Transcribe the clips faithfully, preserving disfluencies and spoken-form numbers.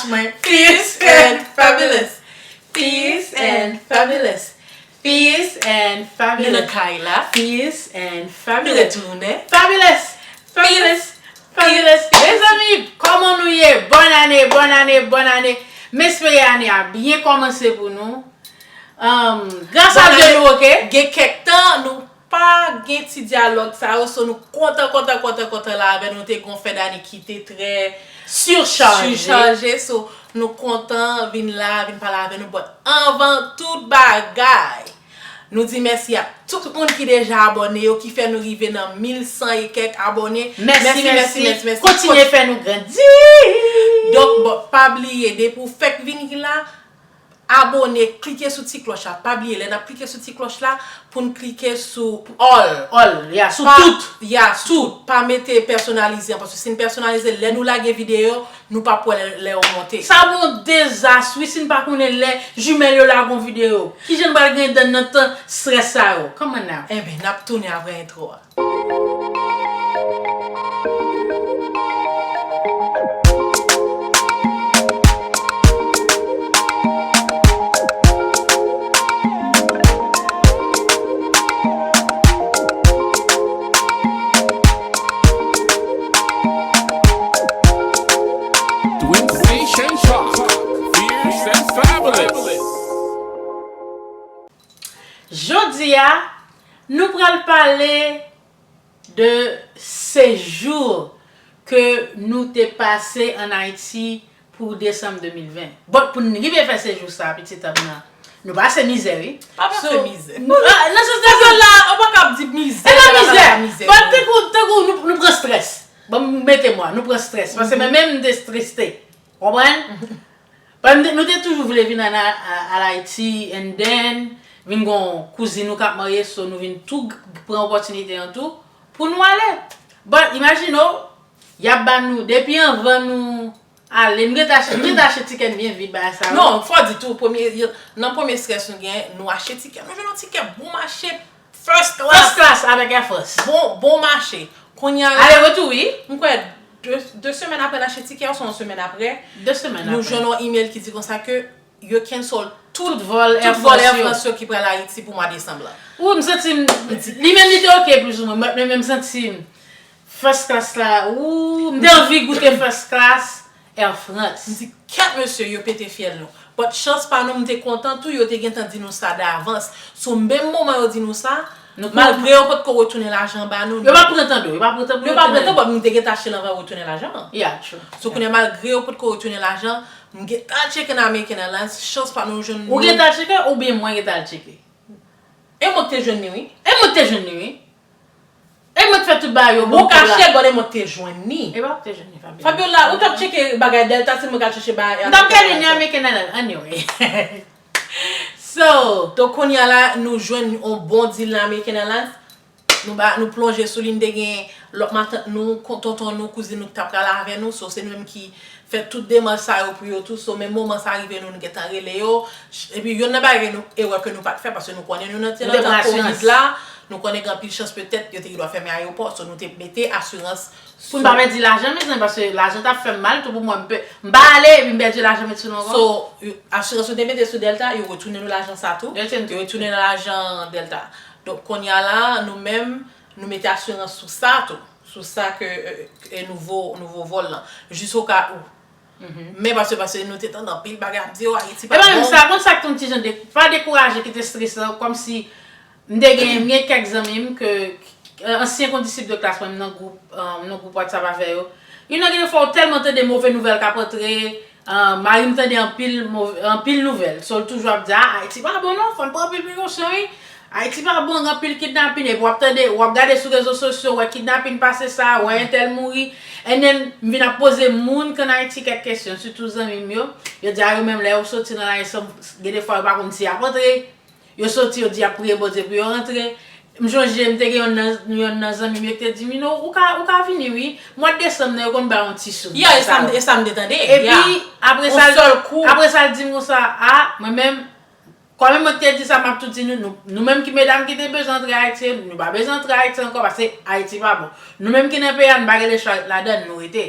Mwen Fierce and Fabulous. Fierce and Fabulous. Fierce and Fabulous. Nou nan kay la. Fierce and Fabulous. Nou retounen. Fabulous. Fabulous. Fabulous. Mezanmi, kòman nou ye? Bòn ane, bòn ane, bòn ane. M espere ane a byen kòmanse pou nou. Um, gras a Dye nou, oke? Gen kèk tan, nou pa gen ti dyalòg sa yo, so nou kontan, kontan, kontan, kontan la avè nou. Te gon fen dane ki te trè sichaje, so nou kontan vin la, vin pale avè nou. But anvan tout bagay, nou di mèsi a tout moun ki deja abòne yo, ki fè nou rive nan mil san e kèk abòne. Mèsi, mèsi, mèsi, mèsi. Kontinye fè nou grandi. Donk, bon, pa bliye, depi w fèk vini la, abòne, klike sou ti klòch la. Pa bliye, lè n ap klike sou ti klòch la, pou n klike sou all. All, yeah, sou tout. Yeah, sou tout. Pa mete pèsonalize an, paske si n pèsonalize, lè nou lage videyo, nou p ap wè lè, lè yo monte. Sa ap yon dezas, wi, si n pa konnen lè jimèl yo lage yon videyo. Kijan n pral gen dan nan tan strès sa yo? Come on now. Enben, n ap tounen apre entwo a. Twin Station Talk, Fierce and Fabulous. Jodi a, nou pral pale de sejou ke nou te pase ann Ayiti pou desanm de mil ven. But pou n rive fè sejou sa, pitit an m nan, nou pase mizè, wi. Pa pase mizè. Nan sans de la, ou pa ka ap di mizè, e pa mizè. But tankou, tankou nou, nou pran strès. Ban m mete mwa, nou pran strès. Paske mwen menm, m te strese. Konprann? Paske nou te toujou vle vin an, a, a, al Ayiti, and then, vin gon kouzin nou k ap marye, so nou vin tou g-, pran opòtinite an tou pou nou ale. But, imajine w, y ap ba nou, depi anvan nou ale, nou gentan achte, nou gentan achte tikè n byen vit, bagay sa yo. Non, fò di tou, premye, nan premye strès nou gen, nou achte tikè. Nou jwenn yon tikè bon mache, first class. First class avèk Air France. Bon, bon mache. Kounye a la, ale retou, wi. M kwè de, de semèn apre n achte tikè, oswa yon semèn apre. De semèn apre. Nou jwenn yon email ki di konsa ke yo cancel tout, tout vòl Air France yo ki pral Ayiti pou mwa desanm lan. Ou, m santi m, li menm li te oke plizoumwen, mwen menm m santi m first class la, ou, m te anvi goute first class Air France. M di, kèt mesye, yo pete fyèl nou. But chans pa nou, m te kontan tou, yo te gentan di nou sa davans. So, menm moman yo di nou sa, malgre yo potko retounen lajan ba nou, yo pa pran tan, yo pa pran tan pou yo retounen. Yo pa pran tan, but nou te gentan achte l anvan yo retounen lajan an. Yeah, true. So, kounye a, malgre yo potko retounen lajan, m gentan al tcheke nan American Airlines, chans pa nou jwenn nou. Ou gentan al tcheke oubyen mwen gentan al tcheke? E mwen k te jwenn li, wi. E mwen k te jwenn li, wi. E mwen k fè tout bagay yo. Ou kache, but e mwen k te jwenn li. E pa ou k te jwenn li, Fabiola. Fabiola, ou t ap tcheke bagay Delta, se mwen k al chèche bagay. M t ap gade ni American Airlines, anyway. So. Donk, kounye a la, nou jwenn yon bon deal nan American Airlines. Nou ba, nou plonje sou li, n te gen lòt matant nou, kon-, tonton nou, kouzin nou ki t ap pral avè nou. So, se nou menm ki fè tout demach sa yo pou yo tou. So, men moman sa rive nou, nou gentan rele yo. Epi, yonn nan bagay nou, erè ke nou pa t fè, paske nou konnen nou nan ti nan tan kovid la, nou konnen gen anpil chans petèt yo te gen dwa fèmen ayewopò. So, nou te mete asirans pou n pa pèdi lajan, mezanmi, paske lajan t ap fè m mal tou pou mwen. M pe-, m pa ale, epi m pèdi lajan met sou nou ankò. So, asirans nou te mete sou Delta, yo retounen nou lajan sa tou. Yo retounen nou lajan Delta. Donk, kounye a la, nou menm, nou mete asirans sou sa tou, sou sa ke, e, e, nouvo, nouvo vòl lan, jisoka ou. Men paske, paske nou te tande anpil bagay ap di, o, Ayiti pa bon. E pa menm sa, konn sa k t yon ti jan de, pa dekouraje, ki te strese, kòmsi m te gen, m gen kèk zanmi m ke, ke, ansyen kondisip de klas mwen, m nan gwoup, e, m nan gwoup WhatsApp avè yo. Youn nan gen de fwa ou tèlman tande move nouvèl k ap antre, Ah, mari m tande anpil mov-, anpil nouvèl. So, l toujou ap di, ah, Ayiti pa bon non, fò n pran anpil prekosyon, wi. Ayiti pa bon, gen anpil kidnapin. Epi w ap tande, w ap gade sou rezo sosyo, wè kidnapin pase sa, wè entèl mouri. And then, m vin ap poze moun k ann Ayiti kèk kesyon, sitou zanmi m yo. Yo di, ah, yo menm, lè yo soti nan lari, san-, gen de fwa, yo pa konn si y ap antre. Yo soti, yo di y ap priye Bondye pou yo rantre. M chonje, m te gen yonn nan, yonn nan zanmi m yo ki te di m, you know, ou ka, ou ka vini, wi. Mwa desanm nan, yo konn bay yon ti sou. Ya, e sa m, e sa m te tande. Epi, apre sa, l, apre sa, l di m konsa, a, mwen menm, kòm mwen te di sa, m ap tou di nou, nou, nou menm ki medam ki te bezwen antre Ayiti, nou pa bezwen antre Ayiti ankò, paske Ayiti pa bon. Nou menm ki nan peyi a, nou pa gen lechwa ret ladan, nou rete.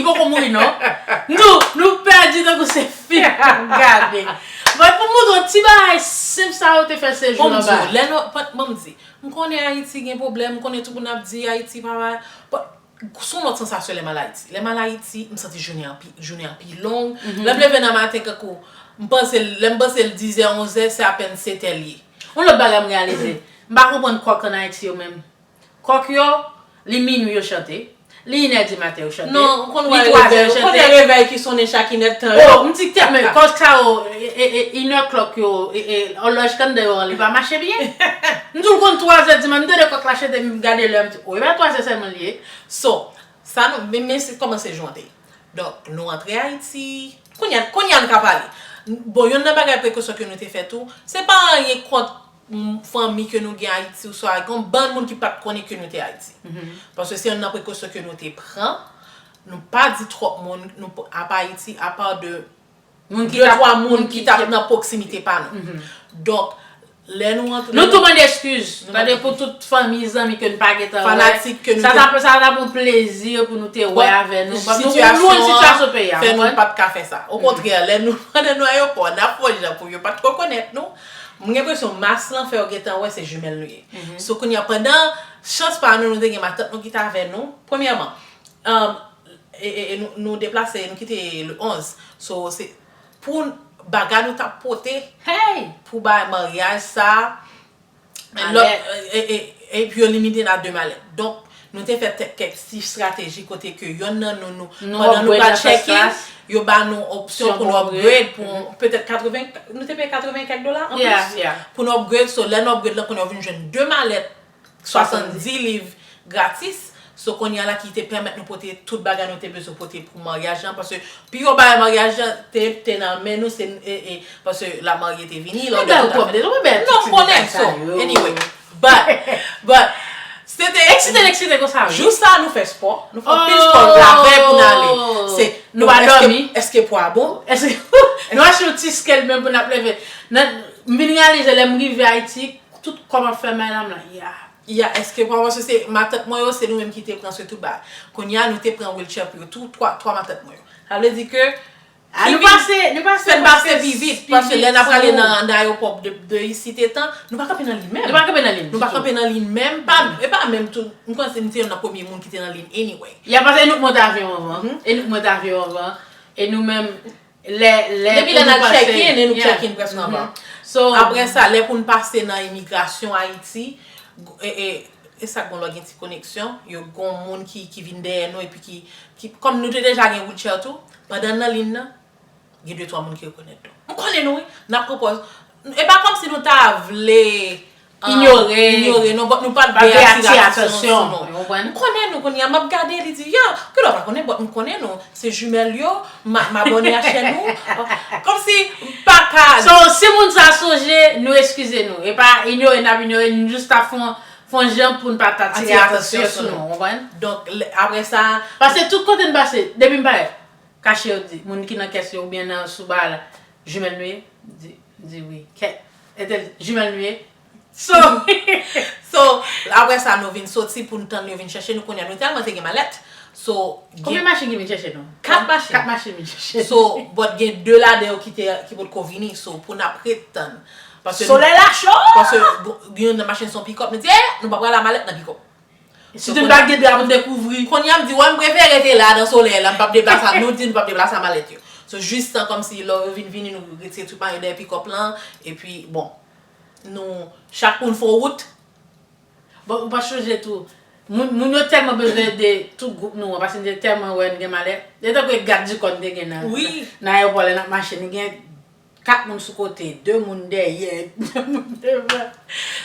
Li poko mouri non. M di w, nou pèdi tankou se fim n ap gade. Mwen pou montre w ti bagay senp sa yo te fè se jou Bon, m lan di w, ba. Lè nou, pa- bon, m di, m konnen Ayiti gen pwoblèm, m konnen tout moun ap di Ayiti pa pa. Bon, s on lòt sansasyon lè m al Ayiti. Lè m al Ayiti, m santi jounen an pi, jounen an pi long. Lè m leve nan maten, kankou, m panse, lè m panse l dizè, onzè, se apèn setè l ye. Yon lòt bagay m reyalize, m pa konprann kòk ann Ayiti yo menm. Kòk yo, li minwi yo chante, li inè di maten yo chante, Non, ou konn wè li twazè yo revèy, ou konn wè chante. Revèy ki sonnen chak inèdtan yo. Oh, m di tèt, men kòk sa yo, e, e, e, inè klòk yo, e, e, òlòj kann yo an, li pa mache byen. M di w konn twazè dimanch, m tande kòk la chante, m gade lè, m di, oh, e pa twazè sèlman li ye. So, sa nou, men, men se kòman se jou an te ye. Donk, nou antre Ayiti. Kounye a, kounye a nou ka pale. Bon, youn nan bagay prekosyon ke nou te fè tou, se pa anyen kont mm, fanmi ke nou gen Ayiti, oswa gen yon bann moun ki pa t konnen ke nou te Ayiti. Paske se youn nan prekosyon ke nou te pran. Nou pa di twòp moun, nou, apa Ayiti, apa de Moun ki de t ap, twa moun ki t ap nan pwoksimite pa nou. Donk, lè nou antre. Nou tou mande eskiz. Nou Tande mande pou tout fanmi, zanmi ke n pa gentan wè. Fanatik ke nou Sa te- ta, sa ta bon plezi pou nou te wè avè nou. But nou Sitiyasyon konprann sitiyasyon an peyi a, fè nou konprann? Pa t ka fè sa. Okontrè, lè nou pandan nou ayewopò, n ap fè jan pou yo pa t rekonèt nou. Mwen gen enpresyon mas lan fè yo gentan wè se jimèl nou ye. So kounye a pandan chans pa nou, nou te gen matant nou ki t avè nou. Premyèman, um, e, e, e nou, nou deplase, nou kite le onz. So, se pou bagay nou t ap pote Hey! Pou bay maryaj sa, Malèt. Lòt, e, e, e, epi yo limite n a de malèt. Donk, nou te fè te- kèk ti estrateji kote ke yonn nan nou, nou Nou pandan nou upgrade pral nan first check-in, class. Yo ba nou opsyon pou nou upgrade pou petèt katreven, nou te peye katreven kèk dola an Yeah, plis. Yeah. Pou nou upgrade, so lè nou upgrade la, kounye a w vin jwenn de malèt swasanndiz liv gratis. So kounye a la ki te pèmèt nou pote tout bagay nou te bezwen pote pou maryaj lan, paske pi yo bagay maryaj lan te, te nan men nou, se, e, e, paske lamarye te vini, lòdè Mwen ba ou twòp deja, mwen ba Non, m konnen, so, anyway. But, but, se te Eksite, eksite konsa, wi. Jou sa, nou fè spò, nou fè anpil spò, lavèy pou n ale. Se, Nou pa èske- dòmi. Èske pwa bon? Èske nou achte yon ti scale menm pou n ap leve? Nan, m vin reyalize lè m rive Ayiti, tout kò m ap fè may la, m la, ya. Ya, èske pwa bon, se matant mwen yo, se nou menm ki te pran sou tout bagay. Kounye a, nou te pran wheelchair pou yo, tou, twa, twa matant mwen yo. Sa vle di ke Ah, nou pase, nou pase Fè n pase pi vit, paske lè n ap prale nan, nan ayewopò de, de isit etan, nou pa kanpe nan liy menm. Nou pa kanpe nan liy. Nou pa kanpe nan liy menm. Pa, e pa menm tou, m panse m te youn nan premye moun ki te nan liy anyway. Ya, paske e nou k monte avyon anvan. E nou k monte avyon anvan. E nou menm, lè, lè Depi lè n al check-in, e nou check-in prèske anvan. So, Apre sa, lè pou n pase nan imigrasyon Ayiti, e, e, E sa k bon lè w gen ti koneksyon, yo gen yon moun ki, ki vin dèyè nou epi ki, ki, kòm nou te deja gen wheelchair tou, pandan n nan liy nan, gen de twa moun ki rekonèt nou. M konnen nou, wi. N ap pran pòz. E pa kòmsi nou ta vle, ah, inyore, inyore nou, but nou pa vle atire atansyon sou nou. M konnen nou kounye a, m ap gade, li di, yo, kilè w pa konnen, but m konnen nou. Se jimèl yo, m a, m abòne a chèn ou. Kòmsi, m pa ka. So, si moun sa sonje, nou eskize nou. E pa inyore, n ap inyore, nou jis ta fè yon, fè yon jan pou n pa ta atire atansyon sou nou, w konprann? Donk, lè, apre sa. Paske tout kote n pase, depi m parèt, kache yo di, moun ki nan kès yo oubyen nan sou ba la, jimèl nou ye? Di, di wi. Kè, entèl, jimèl nou ye? So, so, apre sa, nou vin soti pou n tann yo vin chèche nou kounye a. Nou tèlman te gen malèt. So, gen. Konbyen machin ki vin chèche nou? Kat machin. Kat machin vin chèche nou. So, but gen de ladan yo ki te, ki potko vini. So, pou n ap ret tann. Paske nou. Solèy la cho! Paske go-, gen youn nan machin se yon pikòp. Nou di, eh, nou pa pral a malèt nan pikòp. Sitou n pa gen dra pou n te kouvri. Kounye a, m di, wè, m prefere rete la, nan solèy la, m p ap deplase, nou di n p ap deplase a malèt yo. So, jis tan kòmsi lè yo vin vini, nou retire tout malèt dèyè pikòp lan, epi, bon, nou, chak moun fè yon wout. Bon, ou pa sonje tou, moun, moun yo tèlman bezwen ede tout gwoup nou an, paske n te tèlman wè n gen malèt. E tankou e gad di kò n te gen nan, nan ayewopò lè n ap mache, nou gen kat moun sou kote, de moun dèyè, de moun devan.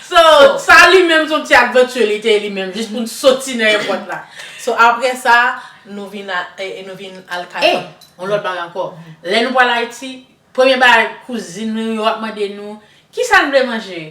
So, sa li menm se yon ti adventure li te ye li menm, jis pou n soti nan ayewopò la. So, apre sa, nou vin a, e, e nou vin al kay fanmi. E, yon lòt bagay ankò. Lè nou pral Ayiti, premye bagay kouzin nou yo ap mande nou, kisa n vle manje?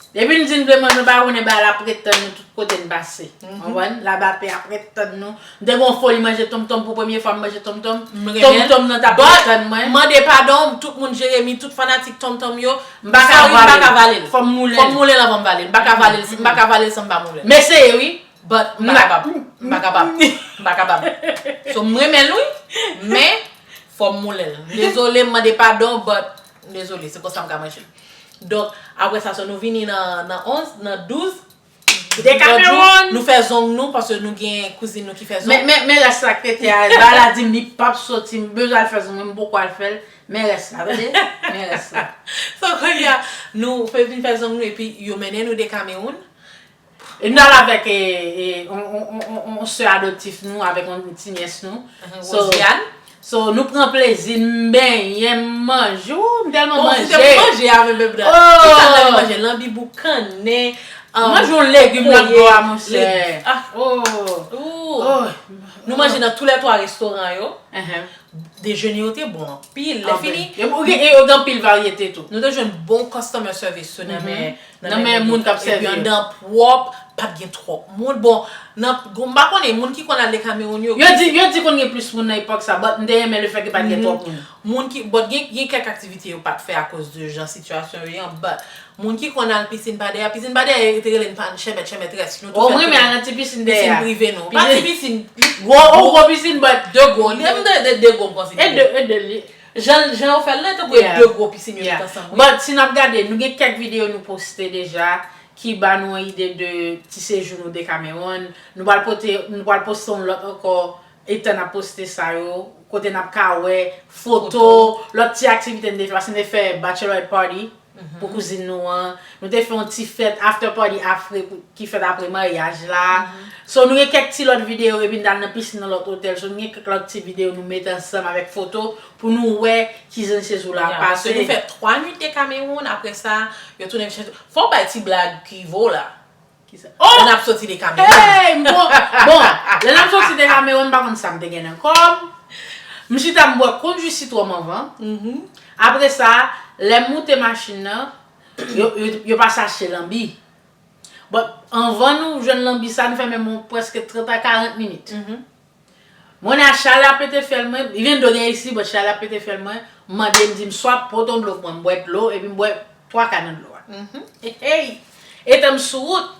Depi n di n vle manje, nou pa konnen bagay la ap ret tann nou tout kote n pase. Konprann? Labapè ap ret tann nou. M te gen yon foli manje tonmtonm pou premye fwa m manje tonmtonm. Tonmtonm nan t ap ret tann mwen. Mande padon, tout moun Jeremi, tout fanatik tonmtonm yo. M pa ka vale l. Fò m moule l. Fò m moule l anvan m vale l. M pa ka vale l, m pa ka vale l san m pa moule l. M eseye wi. But m pa kapab. M pa kapab. M pa kapab. So, m renmen l wi, men fò m moule l. Dezole, m mande padon, but dezole, se konsa m ka manje l. Donk, apre sa, so nou vini nan, nan onz, nan douz. Decameron! Nou fè zong nou, paske nou gen kouzin nou ki fè zong. Men, men, men rès la k rete a, bagay la di m li p ap soti, m bezwen al fè zong, men m poko al fè l. Men rès la, tande? Men rès la. So, kounye a, nou fè vin fè zong nou, epi yo mennen nou Decameron. E n al avèk, e, e, on, on, on, on, on sè adoptif nou, avèk on ti nyès nou. So, Rosiane. So, nou pran plezi, n benyen, n manje, wou, m tèlman manje. Bon, si se pou manje, avè bèb la. Oh! Tout sa n te manje, lanbi boukannen, um, manje yon legim nan bò a, monchè. Ah. Oh. Oh. Nou manje nan toulètwa restoran yo. Dejene yo te bon anpil. Lè fini. E, e, e, e gen anpil varyete tou. Nou te jwenn bon customer service tou nan men, nan men moun k ap sèvi yo. Epi anndan pwòp, pa t gen twòp moun. Bon, nan, bon, m pa konnen, moun ki konn al Decameron yo. Yo di, yo di konn gen plis moun nan epòk sa, but m te renmen lefètke pa t gen twòp moun. Moun ki, but gen, gen kèk aktivite yo pa t fè akoz de jan sitiyasyon yo ye an, but moun ki konn al pisin pa dèyè, pisin pa dèyè, yo te rele n pa chèmèt, chèmètrès. Nou tou fè. Oh, m renmen al nan ti pisin dèyè a. Pisin prive nou. Pa ti pisin. Gwo, oh, gwo pisin, but de gwo. Li menm de, de, de gwo m konsidere. E de, e de li. Jan, jan yo fè l la, tankou e de gwo pisin yo met ansanm, wi. But si n ap gade, nou gen kèk videyo nou poste deja ki ba nou yon ide de ti sejou nou Decameron. Nou pral pote, nou pral poste yon lòt ankò, etan n ap poste sa yo, kote n ap ka wè foto, lòt ti aktivite n te fè, paske n te fè bachelorette party pou kouzin nou an. Nou te fè yon ti fèt, after party afre, pou, ki fèt apre maryaj la. So, nou gen kèk ti lòt videyo, epi n t al nan pisin nan lòt otèl. So, nou gen kèk lòt ti videyo nou met ansanm avèk foto pou nou wè kijan sezon la pase. Ya, paske nou fè twa nwit Decameron, apre sa, yo tounen chèche. Fò w bay ti blag ki vo la. Kisa? Oh! Lè n ap soti Decameron. Hey, m bon, bon, lè n ap soti Decameron, m pa konn sa m te gen nan kò m. M chita m bwè konn ji sitwon m anvan. Apre sa, lè m moute machin nan, yo, yo, yo pase achte lanbi. But anvan nou jwenn lanbi sa, nou fè menm yon prèske trant a karant minit. Mwen a chalè ap pete fyèl mwen, li gen dlo gen isi, but chalè ap pete fyèl mwen, m mande m di m swa pote yon dlo pou mwen, m bwè dlo, epi m bwè twa ka nan dlo a. Hey, hey. Etan m sou wout,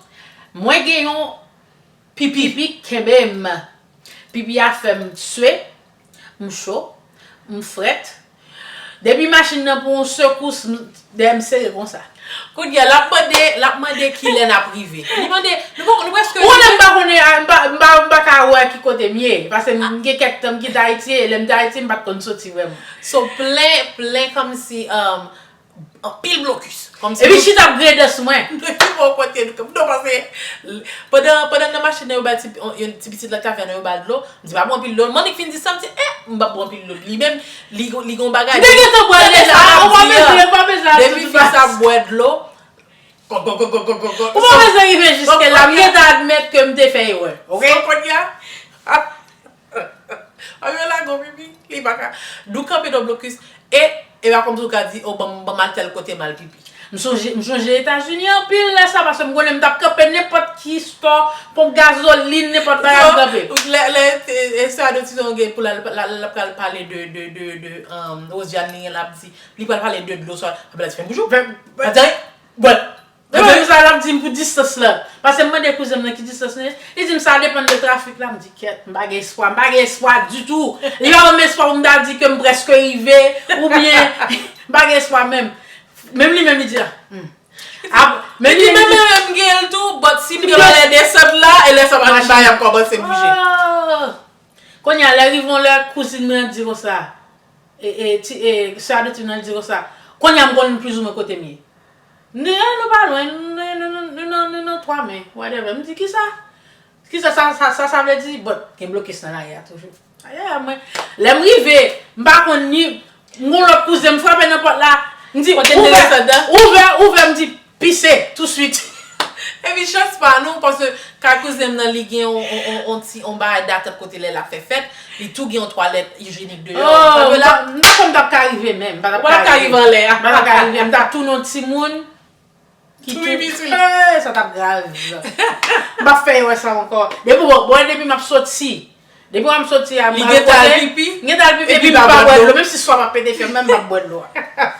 mwen gen yon pipi, pipi kenbe m. Pipi a fè m swe, m cho, m frèt. Depi machin nan pran yon sekous, m, dèyè m sere konsa. Kounye a, l ap mande, l ap mande kilè n ap rive. Li mande, nou poko, nou prèske rive. Ou konnen m pa konnen, a, m pa, m pa, m pa ka wè ki kote m ye. Paske m gen kèk tan m kite Ayiti, e lè m te Ayiti, m pa t konn soti vrèman. So, plen, plen kòmsi, um, Anpil blokis. Kòmsi epi chita ap grede sou mwen. Ki bò kote nou, non, paske pandan, pandan nan machin nan, yo bay ti, yon ti pitit nan kafè nan, yo ba l dlo. M di, "Pa bwè anpil dlo." Mannik fin di sa, m di, "Eh, m p ap bwè anpil dlo." Li menm, li, li gon bagay. M te gentan bwè deja, ou pa bezwen, ou pa bezwen ap depi fi sa ap bwè dlo. Ou pa bezwen rive jiske la, m gentan admèt ke m te fè erè, oke? Kounye a, An yo lago pipi, li pa ka. Nou kanpe nan blokis. E, e pa kòmsi w ka di, o, ban m, ban m al tèl kote m al pipi. M sonje, m sonje Etazini anpil lè sa, paske m konnen m t ap kanpe nenpòt ki stò, ponp gazolin, nenpòt bagay m kanpe. Lè, lè, e, e sè a de Tizon gen pou l al, l al, l ap pral pale de, de, de, de, um, Rosiane li gen l ap di, li pral pale de dlo sa, apre l ap di, "Fè m boujou." Fè, fè. Ap di, "Bwè l." Depi sa l ap di m pou distans lan. Paske m mande kouzen m nan ki distans li ye. Li di m sa depann de trafik la. M di, "Kèt, m pa gen espwa, m pa gen espwa ditou." Li pa ban m espwa pou m ta di ke m prèske rive, oubyen m pa gen espwa menm. Menm li menm li di, "Ah, hmm." Ap, menm li menm li di, "M gen l tou, but si m gen valè desant la, e lè sa m ap kòmanse bouje." Oh! Kounye a, lè rive yon lè, kouzin mwen di konsa, e, e, ti, e, sè adoptif nan di konsa, "Kounye a m konn plizoumwen kote m ye." M di, "Eh, nou pa lwen, nou, nou, nou, nou nan, nou nan twa men, whatever." M di, "Kisa? Kisa sa, sa, sa, sa vle di?" But, gen blokis nan lari a toujou. Ayayay, mwen, lè m rive, m pa konn ni, m gon lòt kouzen, m frape nan pòt la, m di, "Ouvè, ouvè, ouvè," m di, "Pise, touswit." Epi chans pa nou, paske kay kouzen m nan, li gen on, on, on, on ti, on bagay datant kote lè l ap fè fèt, li tou gen on twalèt ijyenik deyò. Oh, m pa, m pa kwè m t ap ka rive menm, m pa t ap ka rive. Ou pa t ap ka rive anlè a. M pa t ap ka rive, m t ap tounen yon timoun ki tou, eh, sa t ap grav. M p ap fè erè sa ankò. Depi, bon, bon, depi m ap soti, Depi w ap soti a, m al kote, m gentan al pipi, epi m pa bwè dlo. Menm si swa m ap pete fyèl, men m p ap bwè dlo a.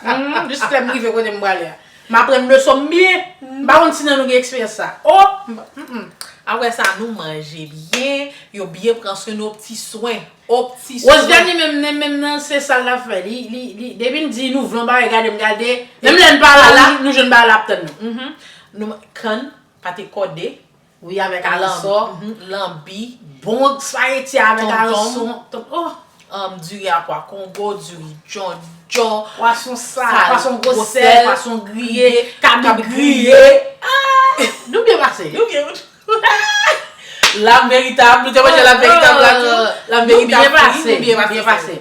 Mhm, jis lè m rive kote m prale a. M aprann leson m byen. M pa konn si nan nou gen eksperyans sa. Oh! M pa, mm, mm. Apre sa, nou manje byen, yo byen pran swen nou, on pti swen. On pti swen. Rosiane li menm, li menm nan, se sa l ap fè. Li, li, li, depi m di nou vle yon bagay, gade m gade. Menm lè n pa la, nou, nou jwenn bagay la ap tann nou. Mhm. Nou, kann, pate kòde. Wi, avèk aransò. Mhm, lanbi. Bon espageti avèk aransò. Tonton. Oh. Um, diri a pwa kongo, diri djondjon. Pwason sal, pwason gwosèl, pwason griye, kabrit griye. Ah, nou byen pase. Nou byen. Lam veritab, nou te manje lam veritab la tou. Lam veritab fri, nou byen pase.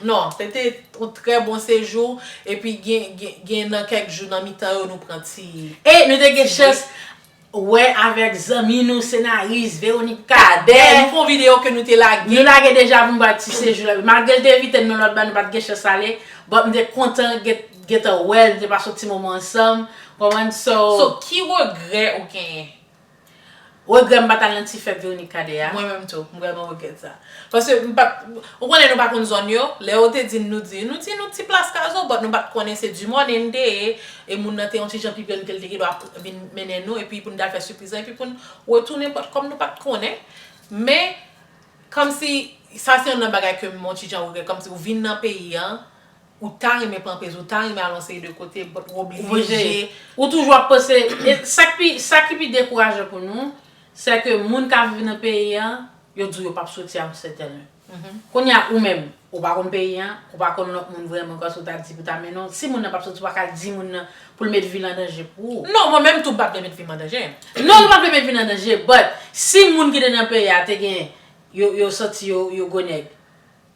Non, se te yon trè bon sejou, epi gen, gen, gen nan kèk jou nan mitan yo nou pran ti. E nou te gen chans wè avèk zanmi nou, senaris, Véronique Cadet. Nou fè yon videyo ke nou te lage. Nou lage deja pou n ba ti sejou la. Malgre l te envite n nan lòt bay, nou pa t gen chans ale. But m te kontan gen, gentan wè l, nou te pase yon ti moman ansanm. Konprann? So, so, ki regrè ou genyen? Regrè m pa t al nan ti fèt Véronique Cadet a. Mwen menm tou, m vrèman regrèt sa. Paske m pa t, ou konnen nou pa konn zòn yo, lè yo te di n, nou di, nou di nou ti plas Kazo, but nou pa t konnen se Dimòne n te ye, e moun nan te yon ti jan pi pre n ke l te gen dwa vin mennen nou, epi pou n t al fè sipriz lan, epi pou n retounen, but kòm nou pa t konnen, men, kòmsi, sa se youn nan bagay ke m yon ti jan regrèt, kòmsi ou vin nan peyi an, ou ta renmen pran plezi, ou ta renmen al yon seri de kote, but ou oblije. Ou toujou ap panse, e sa k pi, sa ki pi dekourajan pou nou, se ke moun k ap viv nan peyi an, yo di w yo p ap soti a yon sètèn lè. Mhm. Kounye a, ou menm, ou pa konn peyi an, ou pa konn lòt moun vrèman, kòmsi w ta di pou ta mennen w. Si moun nan p ap soti, ou pa ka di moun nan pou l met vi l an danje pou ou. Non, mwen menm tou, m pa vle met vi m an danje. Non, nou pa vle met vi n an danje, but si moun ki te nan peyi a te gen, yo, yo santi yo, yo gwo nèg,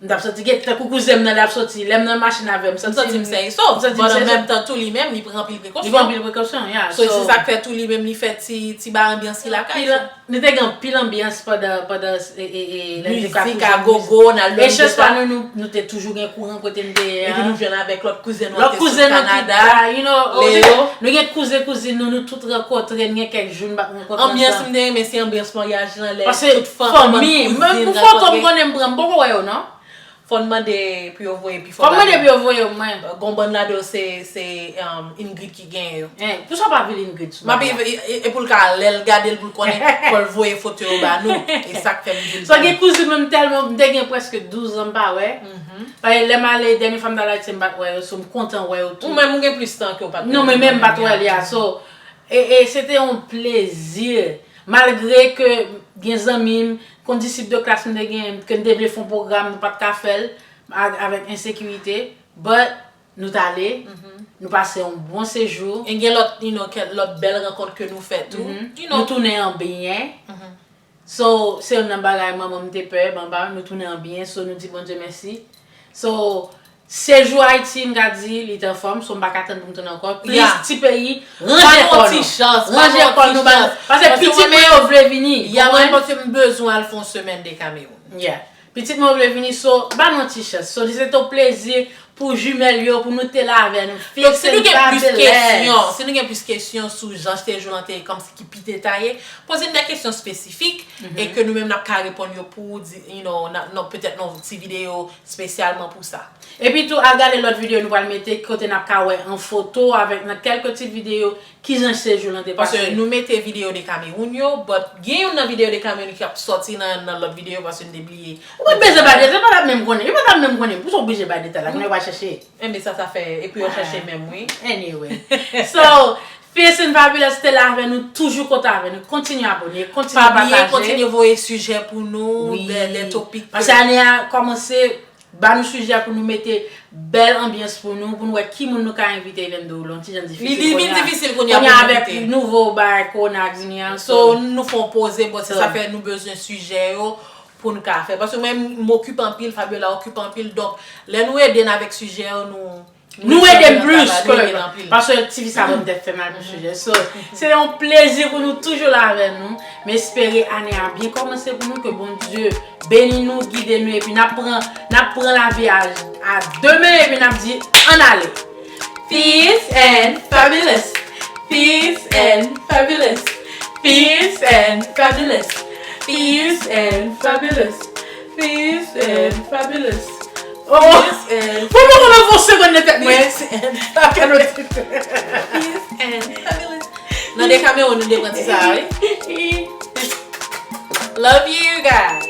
M t ap santi gen, tankou kouzen m nan lè ap soti, lè m nan machin avè l, m santi m sèn e sòf. But an menm tan tou, li menm, li pran anpil prekosyon. Li pran anpil prekosyon, yeah. So, se sa k fè tou li menm, li fè ti, ti bay anbyans li lakay li. Nou te gen anpil anbyans pandan, pandan, e, e, e, lè nou te ka kouzen. Mizik a gogo, n al nan mizik la. E chans pa nou, nou, nou te toujou gen kouran kote n te ye a. Epi nou jwenn avèk lòt kouzen nou an ki sot Kanada, you know, Leo. Nou gen kouzen, kouzin nou, nou tout rankontre, n gen kèk jou n pa t rankontre ansanm. Anbyans m te renmen, se anbyans maryaj lan, lè tout fanmi, kouzin, rankontre. Paske fanmi, men pou foto m konnen m pran, m poko wè yo, non. Fò n mande pou yo voye pi fò. Fò m mande pou yo voye mwen. Gon bann ladan yo se, se, um, Ingrid ki genyen yo. Hein, poukisa w pa vin Ingrid sou bagay la? M ap, e, e, e pou l ka, lè l gade l pou l konnen, fò l voye foto yo ba nou. E sa k fè m di l. So, gen kouzin mwen, m tèlman, m te gen prèske douz an m pa wè. Mhm. Paske lè m ale, dènye fwa m t al Ayiti, m pa t wè yo, so m kontan wè yo tou. Ou menm, ou gen plis tan ke w pa t wè yo. Non, men menm m pa t wè li a, so, e, e, se te yon plezi. Malgre ke gen zanmi m, kondisip de klas m te genyen, ke n te vle fè yon pwogram, nou pa t ka fè l, a-, avèk ensekirite. But, Nou t ale, nou pase yon bon sejou. E gen lòt, you know, kèk lòt bèl rankont ke nou fè tou. You know. Nou tounen an byen. So, se youn nan bagay manman m te pè, manman nou tounen an byen, so nou di Bondye mèsi. So, sejou Ayiti, m ka di, li te anfòm, so m pa ka tann pou m tounen ankò. Plis ti peyi, ranje kò nou. Ranje kò nou, paske pitit mwen yo vle vini. Ya, mwen, paske m bezwen al fè yon semèn de Kamewoun. Yeah. Pitit mwen vle vini, so, ba nou yon ti chans. So, se te yon plezi pou jimèl yo, pou nou te la avè nou. Donk, si nou gen plis kesyon, si nou gen plis kesyon sou jan sejou lan te ye, kòmsi ki pi detaye, poze n de kesyon espesifik e ke nou menm n ap ka reponn yo pou di, you know, nan, nan, petèt nan yon ti videyo espesyalman pou sa. Epi tou, al gade lòt videyo nou pral mete, kote n ap ka wè an foto avèk nan kèlke ti videyo kijan sejou lan te pase. Paske nou mete videyo de Kamewoun yo, but gen youn nan videyo de Kamewoun ki ap sòti nan, nan lòt videyo paske n te bliye. Ou pa t bezwen bay detay, yo pa t ap menm konnen, yo pa t ap menm konnen. Pou sa w oblije bay detay la, kounye a yo va chèche. Enben sa, sa fè, epi yo chèche menm, wi. Anyway. So, Fierce and Fabulous te la avè nou, toujou kontan avè nou. Kontinye abòne, kontinye pataje. Pa bliye kontinye voye sijè pou nou, de, de topik. Paske ane a kòmanse, ba nou sijè pou nou mete bèl anbyans pou nou, pou nou wè ki moun nou ka envite, even though l on ti jan difisil kounye a. Li vin difisil kounye a pou nou envite. Kounye a avèk nouvo bagay kowona ap vini an. So, nou fè yon poze, bon, se sa fè nou bezwen sijè yo pou nou ka fè. Paske mwen, m okipe anpil, Fabiola okipe anpil. Donk, lè nou ede n avèk sijè yo, nou, nou ede n plis ke, paske ti fi sa ban m tèt fè mal pou sijè. So, se yon plezi pou nou toujou la avè nou. M espere ane a byen kòmanse pou nou, ke Bondye beni nou, gide nou, epi n ap pran, n ap pran lavi a, a de men, epi n ap di, ann ale. Fierce and Fabulous. Fierce and Fabulous. Fierce and Fabulous. Fierce and Fabulous. Fierce and Fabulous. Oh! Fierce and Fabulous. Mwen pa konn avanse konn nan tèt mwen. Fierce and Fabulous. Fierce and Fabulous. Nan de Kamewoun, nou te pran ti sa, wi. Love you guys.